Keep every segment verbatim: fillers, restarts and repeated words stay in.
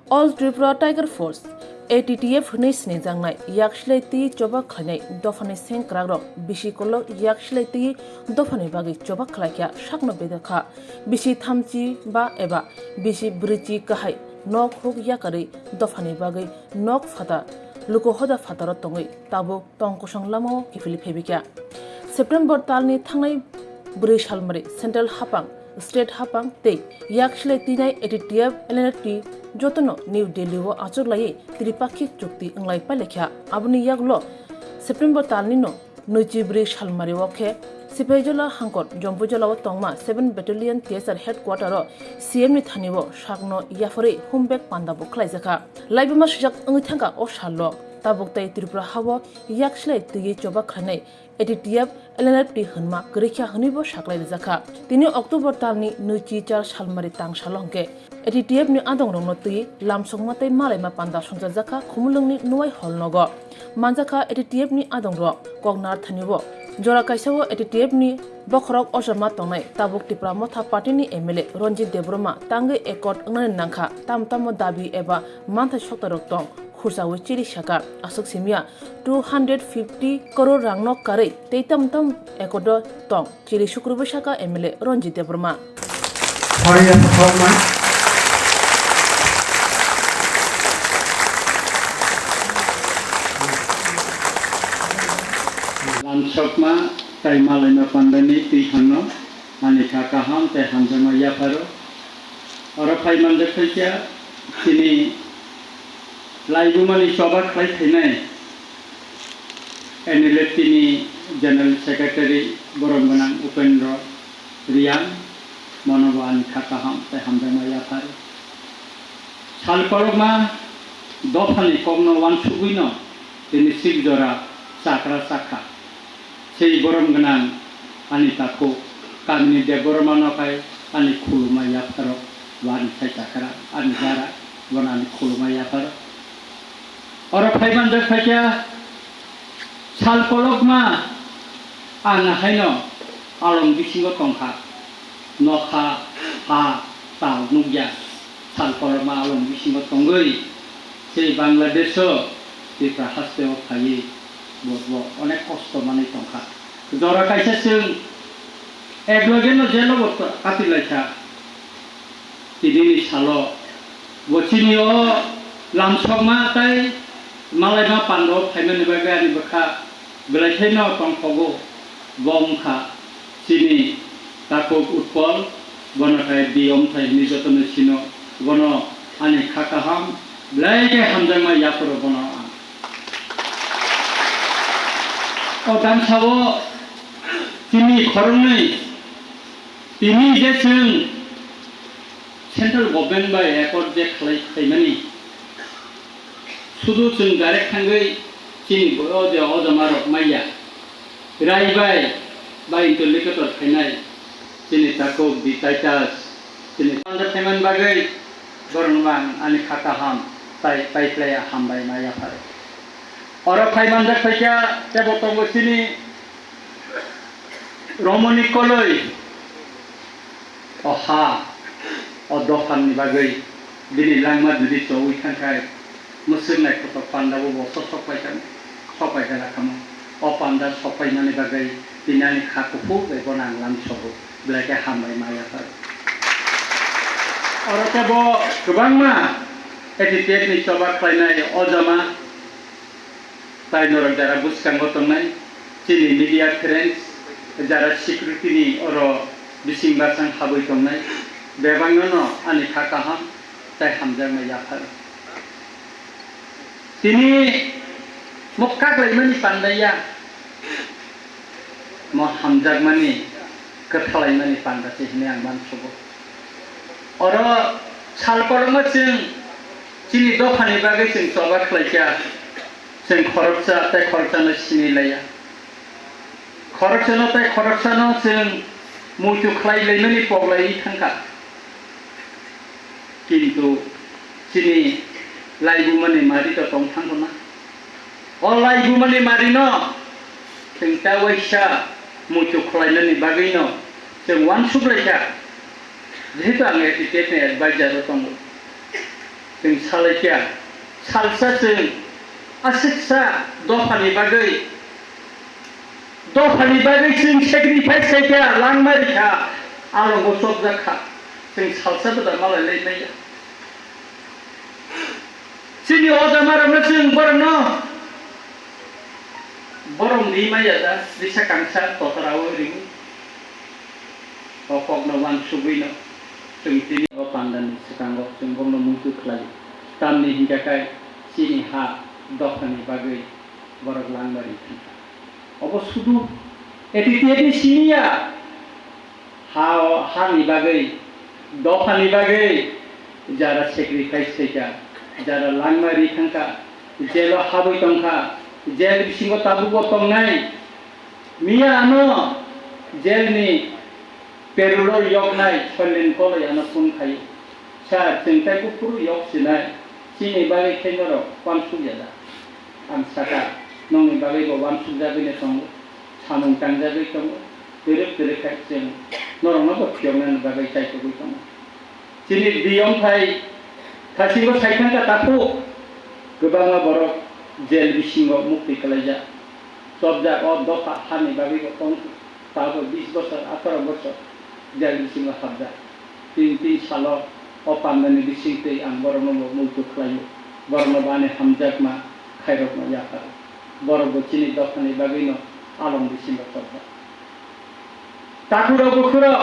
All Tripura Tiger Force, A T T F hwnwi sinijaknai yak silai twi choba khlainai dophani sengkrakrok bisi kolok yak silai twi dophani bagwi choba khlaikha sakno bedekha. Bisi thamchi ba eba bisi bwrwichi kahai nok huk yakarwi dophani bagwi nok phatar luku hoda phataro tongwi tabuk tong kosong lamao kiphilwi phaibikha. September talni thangnai bwrwi salmari Central Hapang, State Hapang tei yak silai twinai A T T F, L N F T jotono New Delhi o achuk laiwi tripakhik chukti wnglai pailekha. Aboni yagulo September talnino nwichi bwrwi salmari o khe Sipahijola hangkor Jompuijola o tongma seven Battalion T S R headquarter o C M ni thani o sakno yapharwi humbek panda bo khlaijakha. Laibuma swijak wngwi thangkha o salo tabuk tei Tripura ha o yak silai twiwi choba khlainai A T T F, L N F T hwnma kwrwikha hwnwibo saklai rijakha. Tini October talni nwichi char salmari tang salo hwnkhe A T T F ni adongrokno twi lamsokma tei malaima panda songchajakha Khumulwngni Nuwai Hall nogo. Manjakha A T T F ni adongrok kok narthani o. Jora kaisa o A T T F ni bokhorok ojama tongnai tabuk Tipra Motha Party ni M L A Ranjit Debbarma tangwi accord wngnani nangkha. Tamo tamo dabi eba manthai soktarok tong khursaui chiri saka. Aswk simya two hundred fifty crore rangno karwi tei tam tam accord o tong chiri sukrubui saka M L A Ranjit Debbarma. Sorry, I'm sorry, man. Lamsokma tei malaima pandani twi hwnno ani kha kaham tei hamjakma yapharo. Oro phai manjak phaikha chini laibumani choba khlai phainai N L F T ni General Secretary borom gwnang Upendra Reang, bono bo ani kha kaham tei hamjakma yapharo. Sal kolokma dophani kokno uansugwino tini sik jora chakra chakha. Sei borom gwnang ani takhuk kamini Debbarma no khai ani khuluma yapharo, bo ani sai chakra, ani jara, bono ani khuluma yapharo. Oro phai manjak phaikha sal kolokma ang haino along bisingo tongkha, nokha, ha, tal nukya. Sal kolokma along bisingo tongwi tei Bangladesh-o Tripura haste-o phaiwi bo, bo onek kosto manwi tongkha. Jora kaisa chwng ekloge no jelo bo kati laikha. Tinini salo bo chini o lamsokma tei malaima pando phaimani bagwi ani bwkha belai kheno tongthogo. Bo wngkha chini takhuk Utpal, bono khe di omthai hwnwi jotono sino, bono ani kha kaham, belai khe hamjakma yapharo bono ang. O tamsao chini khoroknwi tini je chwng central government bai accord je khlai khlaimani, sudu chwng direct thangwi chini bo-, o je ojama rok maya. Rai bai, bai interlocutor khainai, chini takhuk di Titus, chini panda phaimani bagwi borokno ang ani kha kaham tai, tai phlai hambai ma yapharo. Oro phai manjak phaikha, tebo tongo chini Romoni koloi. O ha, o dophani bagwi bini langma jodi chowi thangkhai, mwswk naithotok pandabo bo sok sok paikha, sok paikha rakhamo. O panda sok paimani bagwi tini ani kha kuphur bai bono ang lamsogo, belai khe hambai ma yaphar. Oro khe bo kwbangma A T T F ni choba khlainai o jama. Tai norok jara bwskango tongnai chini media friends, jara security ni oro bising basang habwi tongnai, bebakno no ani kha kaham tai hamjakma yaphar. Tini mo kaklaimani pandai ya, mo hamjakmani kwthalaimani panda se hwnwi ang uansugo. Oro sal kolokma chwng chini dophani bagwi chwng choba khlaikha. Chwng khoroksa tei khoroksano sini laiya. Khoroksano tei khoroksano chwng muitu khlai laimani pok laiwi thangkha. Kintu chini laibumani mari to tong thangkho na. O laibumani marino chwng ta waisa muitu khlainani bagwino chwng uansuk laikha. Jehetu ang A T T F ni advisor o tongo. Chwng salaikha, salsa chwng aswksa dophani bagwi, dophani bagwi chwng sacrifice khaikha, langma rikha, alongo chopjak kha, chwng salsa bwdar malai lai manya. Chini o jamarokno chwng borokno borom di maya da, risa kangsa kotora o ringo. O kokno uansugwino chwng tini o pandani swkango chwng bono muitu khlaio. Tamni hinkhe kai chini ha dophani bagwi borok langmari thangkha. Obo sudu eti eti siniya. Ha, hani bagwi, dophani bagwi jara sacrifice khaikha, jara langma ri thangkha, jelo habwi tongkha, jel bisingo tabukbo tongnai. Miya ano jelni perulo yoknai Soilen Koloi ano phone khaio. Sir, chwng tei buphuru yok sinai, chini bagwi khe norok uansukya da? Ang sakha, nokni bagwi bo uansukjagwino tongo, samung tangjagwi tongo, twrwk twrwk khai chwng norokno bo phiyoknani bagwi chaitugwi tongo. Chini biyong thai thasingo sai thangkha takhuk, kwbangma borok jel bisingo mukti kwlaijak, chopjak, o dopha hani bagwi bo tongkha. Tabuk bis bosor, atharo bosor jel bisingo habjak. Tin, tin salo o pandani bisingtwi ang borokno bo muitu khlaio. Borokno bo ani hamjakma khairokno yapharo. Borok bo chini dophani bagwino along bisingo chopjak. Takhurok bukhurok,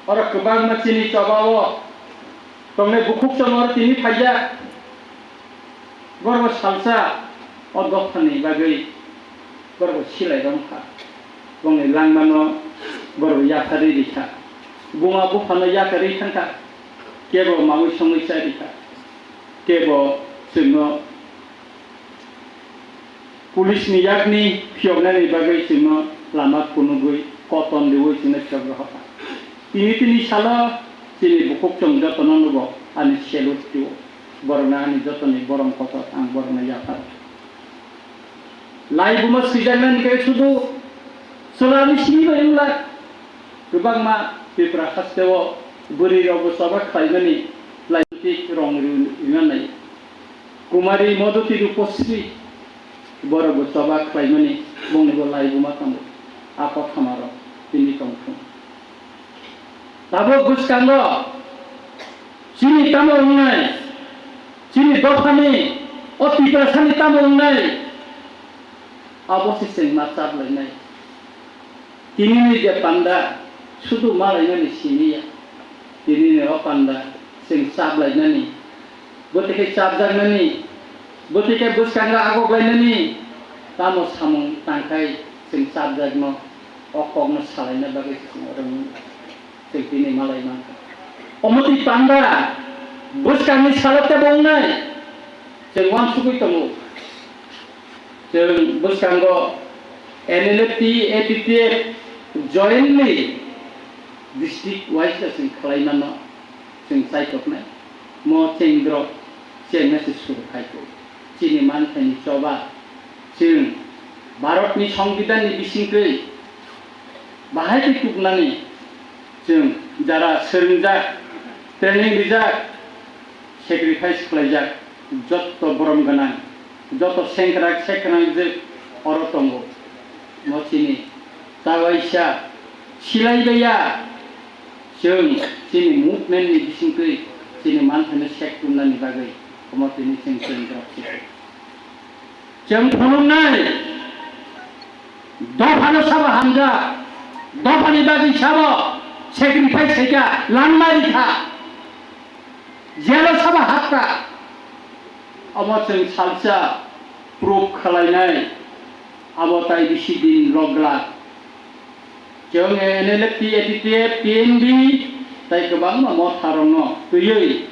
oro kwbangma chini chobao tongnai bukhuk chongor tini phaijak. Borok salsa o dophani bagwi borok silai romkha. Bongni langmano borok yapharwi rikha. Buma buphano yakarwi thangkha. Kebo mamwi songwi chai rikha. Kebo chwngno police ni yakni phiyoknani bagwi chwngno lama phunugwi koton riwi chwngno phiyok rohorkha. Tini tini salo chini bukhuk chwng jotono nugo ani salute twibo. Borokno ani jotoni borom kotor ang borokno yapharo. Laibuma swijaknani khe sudu chwla ani simi bai wngla. Kwbangma Tripura hasteo bwrwi rokbo choba khlaimani laisiti rong ri-, rinani. Kumari Modhuti Rupasri borokbo choba khlaimani bongnibo laibuma tongo. A kothoma rok tini tongthung. Tabuk bwskango chini tamo wngnai, chini dophani o Tiprasani tamo wngnai, abo se chwng ma chaplainai. Tinini je panda sudu malainani siniya, tinini o panda chwng chaplainani, bwtwi khe chapjaknani, bwtwi khe bwskango agoklainani, tamo samung tangkhai chwng chapjakno, o kokno salaina bagwi se chwng oro wng. Chwng tini malai mankha. Omo twi panda bwskangni salo tebo wngnai chwng uansugwi tongo. Chwng bwskango N L F T, A P P F jointly district wise chwng khlai mano chwng chaitoknai. Mo chengdrop chengna se suru khai kho. Chini manthaini choba chwng Bharatni Songbidanni bisingtwi bahai khe tuknani chwng jara swrwngjak, training rijak, sacrifice khlaijak, jotto borom gwnang, jotto sengkrak sekrangjwk oro tongo. Mo chini ta waisa silai baiya, chwng chini movement ni bisingtwi chini manthaino sek tumnani bagwi omo tini chwng chwng rok si. Chwng phunuknai dophano sabo hamjak, dophani bagwi sabo sacrifice khaikha, langma rikha, jelo sabo hapkha. Omo chwng salsa proof khwlainai, abo tai bisi din rok glak. Chwng N L F T, A P P F, T N V tei kwbangma motharokno twiwi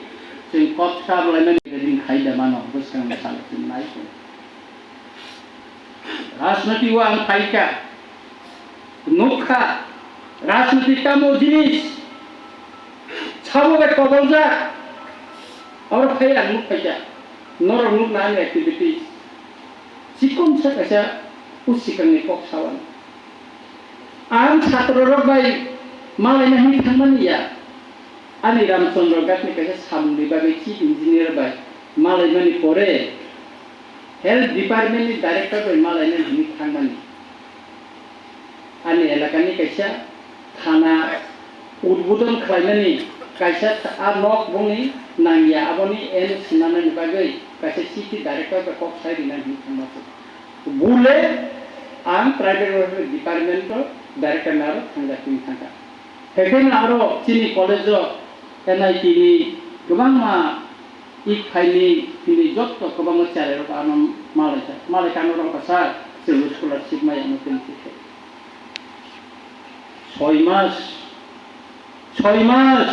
chwng kok sa rwlaimani ring khai da mano, bwskangni salo chwng nai tongo. Rajniti o ang phaikha, nukha, rajniti tamo jinis, sabo bai koboljak, oro phai ang nuk phaikha, norok nukna ani activities, chikon sa kaisa usikangni kok sawan. Ang chhatro rok bai malaina hin thangmani ya. Ani Ramchandra Ghat ni kaisa samung ni bagwi chief engineer bai malaimani pore health department ni director bai malainani hinwi thangmani. Ani elaka ni kaisa thana udbodon khlainani kaisa th-, a nok bongni nangya aboni N O C manani bagwi kaisa chief director bai kok sai rinani hinwi thangma se. Bule ang private welfare department o director naro thangjak hinwi thangkha. Haikhe no aro chini college o N I T ni kwbangma ik phaini hinwi jotto kwbangma cherairok ano malaikha. Malaikha ano rwkha sir, chwngno scholarship maya ano tei thikhe. Soi mas, soi mas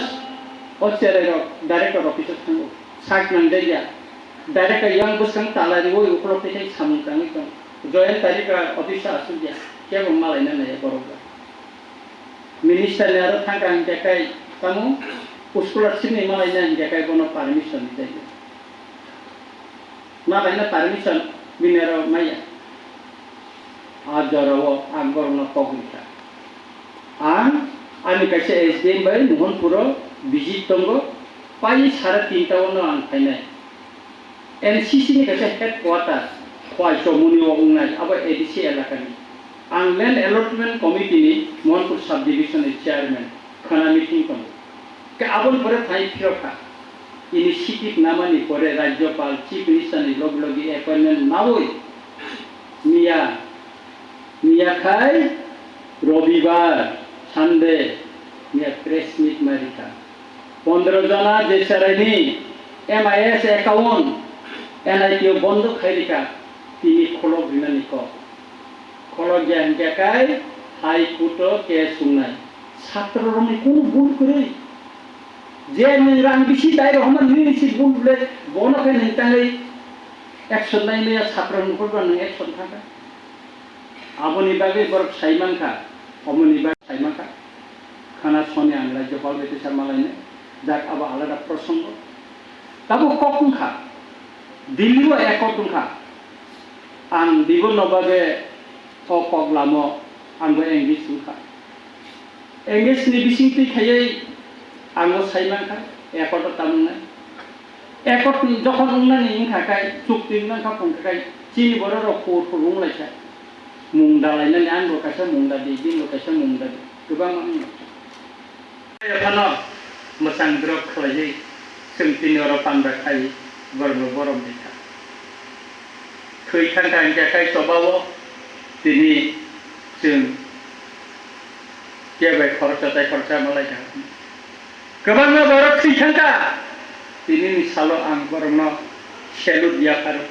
o cherairok director office o thango. Sak nang jaiya. Director yang bwskang tala riwi ukhulok tei samung tangwi tong. Joyant tarika office o asukya. Kebo malaina naiya borok. Minister ni aro thangkha hinkhe kai tamo scholarship ni malaina hinkhe kai bono permission rijak. Malaina permission bini aro maya. A jorao ang borokno kok rikha. Ang ani kaisa S D M bai Mohanpuro visit tongo, pai sare tinta o no ang phainai. N C C ni kaisa headquarter Khwai Chomoni o wngnai, abo A D C elakani. Ang Land Allotment Committee ni Mohanpur Subdivision ni chairman, khana meeting tongo. Khe aboni pore thai phirokha. Initiative namani pore Rajyapal, Chief Minister ni logi logi appointment nawi miya, miya khai Robibar, Sunday, miya press meet marikha. Pondro jona je cheraini M I S account N I T o bondo khairikha, tini kholok rinani kok. Kholok ya hinkhe kai High Court o case wngnai. Satro rokni kunu bul kwrwi. Je nwng rang bisi dai rohorma nini si bul ble bono khe nwng tangwi action nai nai satro rokni bul nwng action thangkha. Aboni bagwi borok sai mankha, omoni bagwi sai mankha. Khana soni ang Rajyapal bai teisa malainai, jak abo alada prosongo. Tabuk kok wngkha, Delhi o accord wngkha. Ang bibo no bagwi o kok lamo ang bo engage wngkha. Engage ni bising twi khaiwi ang bo sai mankha, accord o tamo wngnai. Accord ni jokhon wngnani wngkha khai, chukti wngkha phungkha khai, chini borok rok phur phur wnglaikha. Mung dalainani, ang bo kaisa mung dadi, bini bo kaisa mung dadi, kwbangma wngkha. Phano mwchang drop khlaiwi chwng tini oro panda khai borokno borom rikha. Thwi thangkha hinkhe khai chobao tini chwng kebai khoroksa tai khoroksa malaikha. Kwbangma borok thwi thangkha. Tinini salo ang borokno salute yapharo.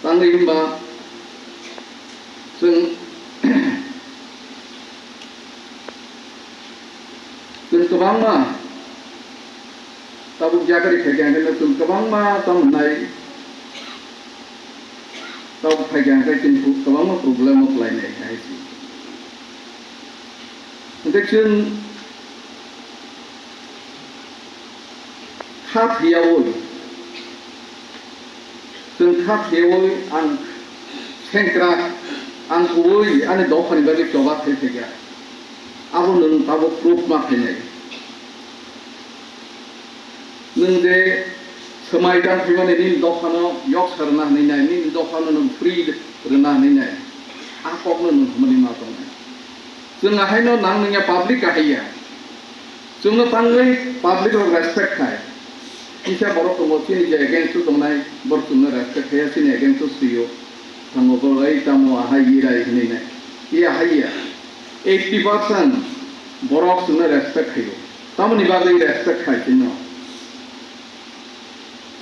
Tangwi hwnba chwng, chwng kwbangma tabuk jakari khaikha hwnkhe chwng kwbangma tamo hwnai tabuk khaikha hwnkhe chwng kwbangma problem o kwlainai hai se. Hwnkhe chwng kha phiyaui, chwng kha phiyaui ang sengkrak, ang kubui ani dophani bagwi choba khai phaikha. Abo nwng tabuk proof ma khainai. Nwng je swmai tang phimani nini dophano yoksa rwna hwnwi nai, nini dophano nwng free rwna hwnwi nai, a kokno nwng hwnmani ma tongnai. Chwng ahaino nang nungya public ahaiya. Chwngno tangwi public rok respect khai. Kisa borok tongo chini je against o tongnai, borok chwngno respect khaiya, chini against o swio. Thango borok ei tamo ahai irai hwnwi nai. I ahaiya. Eighty percent borok chwngno respect khaio. Tamoni bagwi respect khai chwngno?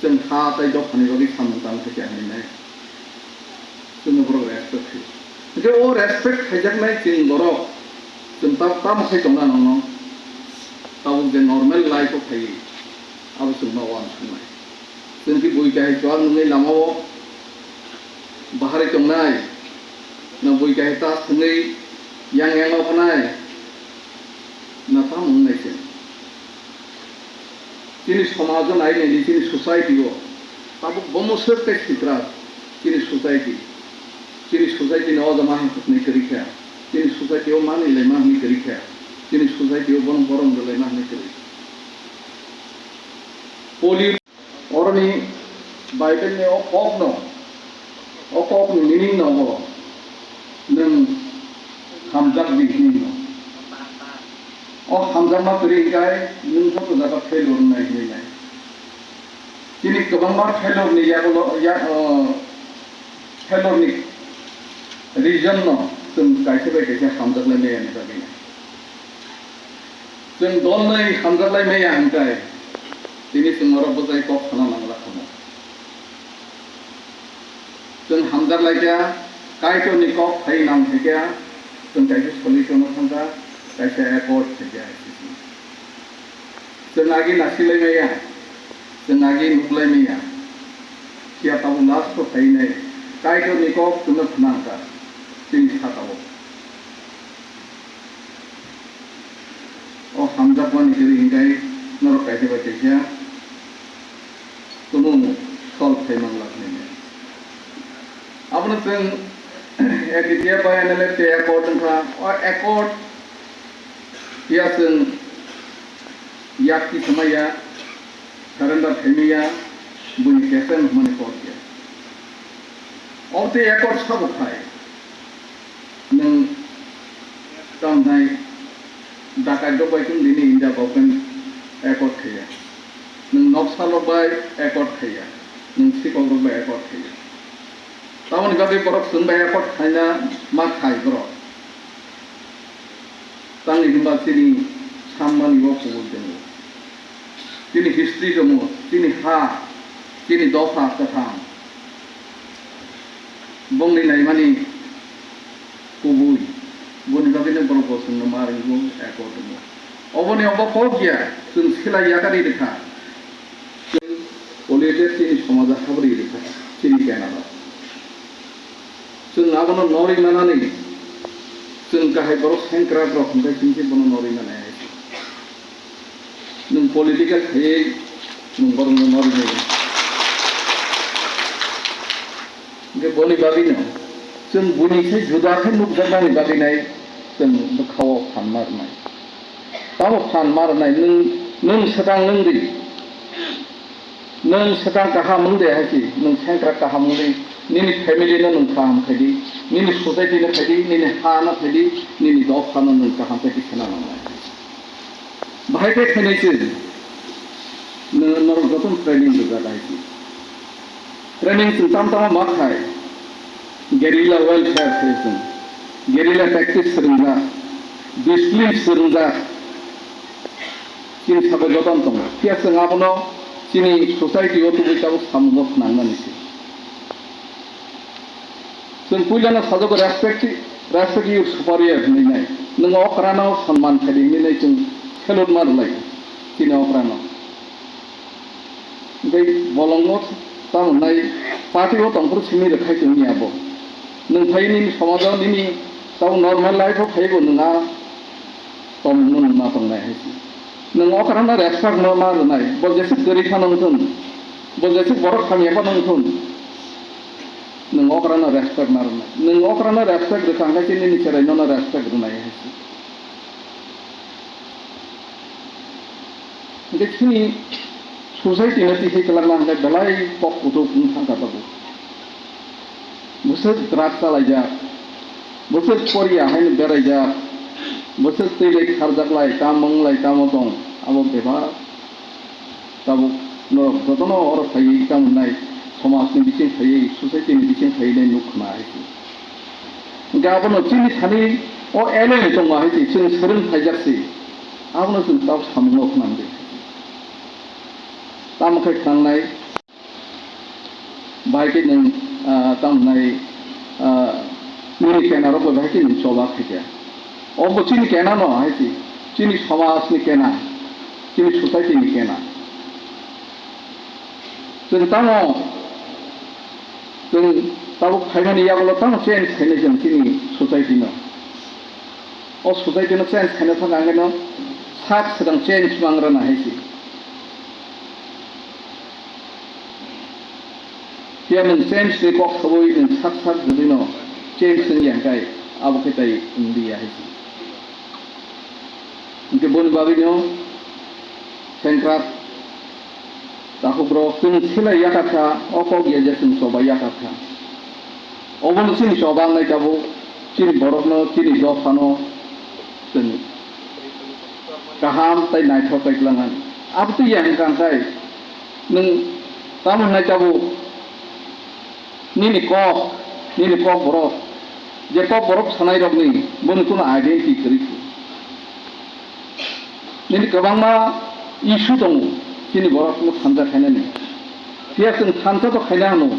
Chwng kha tei dophani bagwi samung tang khe khe hwnwi nai. Chwngno borok respect khaio. Hwnkhe o respect khaijaknai chwng borok, chwng ta-, tamo khai tongna nangno? Tabuk je normal life o phaiwi, abo chwngno uansuknai. Chwng khe bui kahai chuwak nungwi lamao baharwi tongnai, na bui kahai tas thwngwi yang yang o phanai, na tamo wngnai chwng? Chini somajo nai naidi, chini society o tabuk bomo swk tei sitra chini society. Chini society ni o jama hai koknwi kwrwi kha. Chini Society o manwi laima hwnwi kwrwi kha. Chini society o bono borom rwlaima hwnwi kwrwi. Polio oroni Bible ni o kok no, o kok ni meaning no bo nwng hamjak di hwnwi no. O hamjakma kwrwi hwnkhe nwng joto jaga failure wngnai hwnwi nai. Chini kwbangma failure ni yagulo, ya, o, failure ni reason no chwng kaisa bai kaisa hamjaklai maya ni bagwi. Chwng dol nai hamjaklai maya hwnkhe tini chwng oro bwsai kok sana nangla khamu. Chwng hamjaklaikha, Kaitorni kok phai nang phaikha, chwng kaisa solution-o thangkha, kaisa accord phaikha. Chwng agi nasilai maya, chwng agi nuklai maya, phiya tabuk last-o phainai Kaitorni kok chwngno phnangkha chini saka-o. O hamjakmani kwrwi hwnkhe norok kaisa bai kaisa kunu solve khai manglak nini. Abono chwng A P T F bai N L F tei accord wngkha. O accord ya chwng yak kisamaya, surrender khaimaya, buini consent hwnmani kok ya. Obo tei accord sabo khai. Nwng tamo nai dakai rok bai chwng bini India government accord khaiya. Nwng noksa rok bai accord khaiya. Nwng sikok rok bai accord khaiya. Tamoni bagwi borok chwng bai accord khaina ma khai borok. Tamni hwnba chini sammani o kubui tongo. Chini history tongo, chini ha, chini dopha kwthang. Bongni naimani kubui, boni bagwino borok bo chwngno ma ringo, eko tongo. Oboni obo kok ya, chwng silai yakari rwkha. Chwng polluted chini somaja habri rwkha, chini kenaro. Chwng abono norwi manani, chwng kahai borok sengkrak rok hwnkhe chwng khe bono norwi manai hai se. Nwng political khaiwi nwng borokno norwi maya. Hwnkhe boni bagwino chwng buini se juda khe nukjaknani bagwi nai chwng bwkhao phan ma rwnai. Tamo phan ma rwnai nwng, nwng swkang nwng di. Nwng swkang kaham wng de hai se, nwng sengkrak kaham wng di, nini family no nwng kaham khai di, nini society no khai di, nini ha no khai di, nini dopha no nwng kaham khai di khena nangnai. Bahai khe khainai se, nwng norok jotono training rwjak hai se. Training chwng tam tamo ma khai, guerrilla warfare khe chwng, guerrilla tactics swrwngjak, discipline swrwngjak, Chini saka jotono tongo. Phiya chwng abono chini society o tubui tabuk samungo phnang nani se. Chwng puilano sajago respect, respect your superior hinwi nai. Nwng okrano sonman khai di hinwi nai chwng salute ma rwlai chini okrano. Tei bolongo tamo nai party o tongphuru simi rwkhai tongni abo. Nwng phai nini somajo nini tamo normal life o phaibo nwng a tongmung ma tongnai hai se. Nwng okrano respect no ma rwnai, bo jeswk kwrwi phano wngthun, bo jeswk borok hamya phano wngthun, nwng okrano respect ma rwnai. Nwng okrano respect rwkha hwnkhe se nini cherai nono respect rwnai hai se. Hwnkhe chini society no tihai kwlangma hwnkhe belai kok kuthuk wng thangkha tabuk. Bwswk drug chalaijak, bwswk poriya haino beraijak, bwswk twi bai kharjaklai, tamo wnglai, tamo tong, abo bebak tabuk norok jotono oro phaiwi tamo wngnai, somajni bising phaiwi, society ni bising phaiwi nai nuk khna hai se. Hwnkhe abono chini thani o alien tongo hai se, chwng swrwng phaijak se, abono chwng tabuk samungo khna di. Tamo khe khnangnai, bahai khe nwng, ah, tamo wngnai, ah, nini kena rok bai bahai khe nwng choba khaikha. Obo chini kena no hai se, chini somaj ni kena, chini society ni kena. Chwng tamo, chwng tabuk phaimani yagulo tamo change khainai chwng chini society no. O society no change khaina thang ang no sak swkang change mang rwna hai se. Phiya nwng change ni kok sawi nwng sak sak jodi no change wng ya hwnkhe Abo khe tai wng di ya hai se. Hwnkhe boni bagwino sengkrak takhuk rok chwng selai yakarkha, o kok ya je chwng chobai yakarkha. Obono chini choba wngnai tabuk, chini borokno, chini dophano chwng kaham tei naithok kaitlangani. Abo twi ya hwnkha hwnkhe nwng tamo hwnai tabuk nini kok, nini kok borok, je kok borok sanai rokni boni kuno identity kwrwi kho. Nini kwbangma issue tongo, chini borok no thansa khainani. Phiya chwng thansa to khaina hwno,